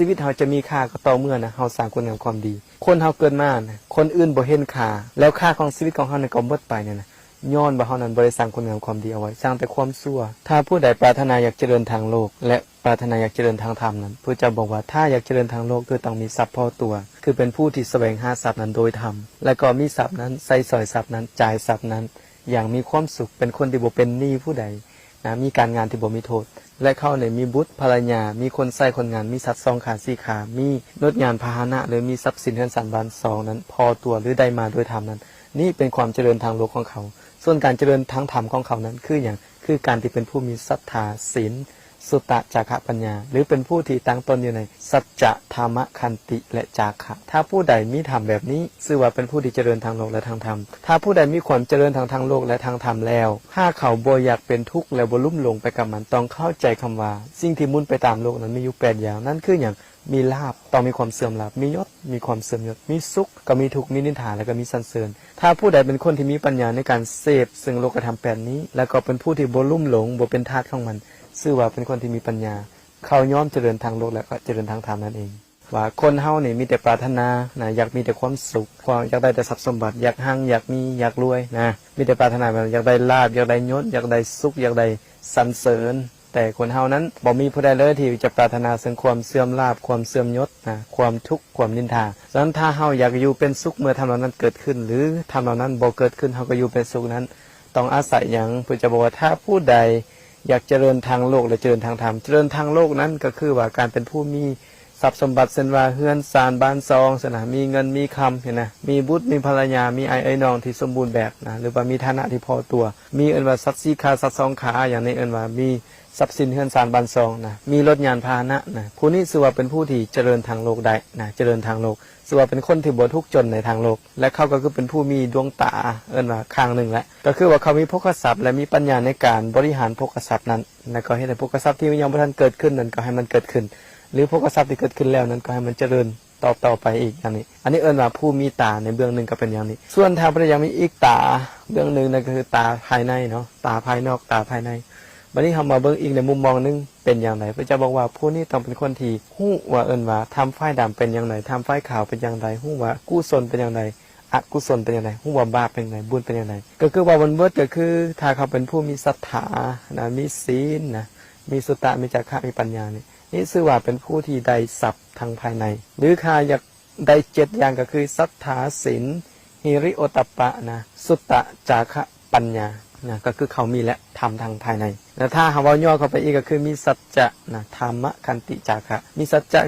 ຊີວິດເຮົາຈະມີຄ່າກໍຕໍ່ເມື່ອນະ ເຮົາສ້າງຄຸນງາມຄວາມດີ. ຄົນເຮົາເກີດມານະ ຄົນອື່ນບໍ່ເຫັນຄ່າ ແລ້ວຄ່າຂອງຊີວິດຂອງເຮົານັ້ນກໍໝົດໄປນັ້ນນະ ຍ້ອນວ່າເຮົານັ້ນບໍ່ໄດ້ສ້າງຄຸນງາມຄວາມດີເອົາໄວ້, ສ້າງແຕ່ຄວາມຊົ່ວ. ຖ້າຜູ້ໃດປາດຖະໜາຢາກຈະເລີນທາງໂລກ ແລະ ປາດຖະໜາຢາກຈະເລີນທາງທຳນັ້ນ, ພຸດທະເຈົ້າບອກວ່າ ຖ້າຢາກຈະເລີນທາງໂລກ ຄືຕ້ອງມີຊັບພໍຕົວ, ຄືເປັນຜູ້ທີ່ສະແຫວງຫາຊັບນັ້ນໂດຍທຳ, ແລະກໍມີຊັບນັ້ນ, ໃຊ້ສອຍຊັບນັ້ນ, ຈ່າຍຊັບນັ້ນຢ່າງມີຄວາມສຸກ, ເປັນຄົນທີ່ບໍ່ເປັນໜີ້ຜູ້ໃດນະ, ມີການງານທີ່ບໍ່ມີໂທດ. ແລະ ເຂົາໄດ້ມີບຸດ, ພັນລະຍາ, ມີຄົນໃຊ້ຄົນງານ, ມີສັດສອງຂາ, ສີ່ຂາ, ມີລົດຍານພາຫະນະ ຫຼື ມີຊັບສິນເຮືອນຊານບ້ານຊ່ອງນັ້ນພໍຕົວ ຫຼື ໄດ້ມາໂດຍທຳນັ້ນ, ນີ້ເປັນຄວາມຈະເລີນທາງໂລກຂອງເຂົາ. ສ່ວນການຈະເລີນທາງທຳຂອງເຂົານັ້ນຄືຫຍັງ? ຄືການທີ່ເປັນຜູ້ມີສັດທາ, ສິນ, ສຸຕະ, ຈາຄະ, ປັນຍາ ຫຼື ເປັນຜູ້ທີ່ຕັ້ງຕົນຢູ່ໃນສັດຈະ, ທຳມະ, ຂັນຕິ ແລະ ຈາຄະ. ຖ້າຜູ້ໃດມີທຳແບບນີ້ ຊື່ວ່າເປັນຜູ້ທີ່ຈະເລີນທາງໂລກ ແລະ ທາງທຳ. ຖ້າຜູ້ໃດມີຄວາມຈະເລີນທາງ ທາງໂລກ ແລະ ທາງທຳແລ້ວ, ຫາກເຂົາບໍ່ຢາກເປັນທຸກ ແລະ ບໍ່ລຸ່ມຫຼົງໄປກັບມັນ, ຕ້ອງເຂົ້າໃຈຄຳວ່າ ສິ່ງທີ່ໝູນໄປຕາມໂລກນັ້ນມີຢູ່ແປດຢ່າງ. ນັ້ນຄືຫຍັງ? ມີລາບ, ຕ້ອງມີຄວາມເສື່ອມລາບ, ມີຍົດ, ມີຄວາມເສື່ອມຍົດ, ມີສຸກ, ກໍມີທຸກ, ມີນິນທາ ແລະ ກໍມີສັນເສີນ. ຖ້າຜູ້ໃດເປັນຄົນທີ່ມີປັນຍາໃນການເສບເຊິ່ງໂລກະທຳແປດນີ້ ແລ້ວກໍເປັນຜູ້ທີ່ບໍ່ລຸ່ມຫຼົງ, ບໍ່ເປັນທາດຂອງມັນ, ຊື່ວ່າເປັນຄົນທີ່ມີປັນຍາ, ເຂົາຍອມຈະເລີນທາງໂລກ ແລະ ກໍຈະເລີນທາງທຳນັ້ນເອງ. ວ່າຄົນເຮົານີ້ມີແຕ່ປາດຖະໜານະ, ຢາກມີແຕ່ຄວາມສຸກ, ຄວາມ, ຢາກໄດ້ແຕ່ຊັບສົມບັດ, ຢາກຮັ່ງ, ຢາກມີ, ຢາກລວຍນະ, ມີແຕ່ປາດຖະໜາແບບຢາກໄດ້ລາບ, ຢາກໄດ້ຍົດ, ຢາກໄດ້ສຸກ, ຢາກໄດ້ສັນເສີນ. ແຕ່ຄົນເຮົານັ້ນບໍ່ມີຜູ້ໃດເລີຍທີ່ຈະປາດຖະໜາເຊິ່ງຄວາມເສື່ອມລາບ, ຄວາມເສື່ອມຍົດນະ, ຄວາມທຸກ, ຄວາມນິນທາ. ສະນັ້ນ ຖ້າເຮົາຢາກຢູ່ເປັນສຸກເມື່ອທຳເຫຼົ່ານັ້ນເກີດຂຶ້ນ ຫຼື ທຳເຫຼົ່ານັ້ນບໍ່ເກີດຂຶ້ນ, ເຮົາກໍຢູ່ເປັນສຸກນັ້ນ ຕ້ອງອາໄສຫຍັງ? ພຸດທະເຈົ້າບອກວ່າ ຖ້າຜູ້ໃດຢາກຈະເລີນທາງໂລກ ແລະ ຈະເລີນທາງທຳ. ຈະເລີນທາງໂລກນັ້ນກໍຄືວ່າການເປັນຜູ້ມີຊັບສົມບັດ, ເຊັ່ນວ່າເຮືອນຊານບ້ານຊ່ອງຊັ້ນນະ, ມີເງິນມີຄຳຫັ້ນນະ, ມີບຸດມີພັນລະຍາ, ມີອ້າຍເອື້ອຍນ້ອງທີ່ສົມບູນແບບນະ, ຫຼືວ່າມີຖານະທີ່ພໍຕົວ, ມີເອີ້ນວ່າສັດສີ່ຂາ, ສັດສອງຂາ, ຢ່າງນີ້ເອີ້ນວ່າມີຊັບສິນເຮືອນຊານບ້ານຊ່ອງນະ, ມີລົດຍານພາຫະນະນະ. ຜູ້ນີ້ຊື່ວ່າເປັນຜູ້ທີ່ຈະເລີນທາງໂລກໄດ້ນະ, ຈະເລີນທາງໂລກ. ຊື່ວ່າເປັນຄົນທີ່ບໍ່ທຸກຈົນໃນທາງໂລກ ແລະ ເຂົາກໍຄືເປັນຜູ້ມີດວງຕາ, ເອີ້ນວ່າຂ້າງໜຶ່ງແຫຼະ, ກໍຄືວ່າເຂົາມີໂພຄະຊັບ ແລະ ມີປັນຍາໃນການບໍລິຫານໂພຄະຊັບນັ້ນ, ແລະ ກໍເຮັດໃຫ້ໂພຄະຊັບທີ່ຍັງບໍ່ທັນເກີດຂຶ້ນນັ້ນກໍໃຫ້ມັນເກີດຂຶ້ນ, ຫຼື ໂພຄະຊັບທີ່ເກີດຂຶ້ນແລ້ວນັ້ນກໍໃຫ້ມັນຈະເລີນຕໍ່ໆໄປອີກ, ຢ່າງນີ້. ອັນນີ້ເອີ້ນວ່າຜູ້ມີຕາໃນເບື້ອງໜຶ່ງກໍເປັນຢ່າງນີ້. ສ່ວນຖ້າຜູ້ໃດຢາກມີອີກຕາເບື້ອງໜຶ່ງ, ນັ້ນກໍຄືຕາພາຍໃນເນາະ, ຕາພາຍນອກ, ຕາພາຍໃນ. ບັດນີ້ເຮົາມາເບິ່ງອີກໃນມຸມມອງໜຶ່ງ ເປັນຢ່າງໃດ? ພະເຈົ້າບອກວ່າ ຜູ້ນີ້ຕ້ອງເປັນຄົນທີ່ຮູ້ວ່າ ເອີ້ນວ່າທຳຝ່າຍດຳເປັນຢ່າງໃດ, ທຳຝ່າຍຂາວເປັນຢ່າງໃດ, ຮູ້ວ່າກຸສົນເປັນຢ່າງໃດ, ອະກຸສົນເປັນຢ່າງໃດ, ຮູ້ວ່າບາບເປັນຢ່າງໃດ, ບຸນເປັນຢ່າງໃດ. ກໍຄືເວົ້າເບິດໆ ກໍຄືຖ້າເຂົາເປັນຜູ້ມີສັດທານະ, ມີສິນນະ, ມີສຸຕະ, ມີຈາຄະ, ມີປັນຍານີ້, ນີ້ຊື່ວ່າເປັນຜູ້ທີ່ໄດ້ຊັບທາງພາຍໃນ. ຫຼື ຖ້າຢາກໄດ້ເຈັດຢ່າງ ກໍຄືສັດທາ, ສິນ, ຫິລິໂອດຕັບປະນະ, ສຸຕະ, ຈາຄະ, ປັນຍານະ, ກໍຄືເຂົາມີແຫຼະ ທຳທາງພາຍໃນ. ແລະ ຖ້າເຮົາເວົ້າຫຍໍ້ເຂົ້າໄປອີກ ກໍຄືມີສັດຈະນະ, ທຳມະ, ຂັນຕິ, ຈາຄະ. ມີສັດຈະ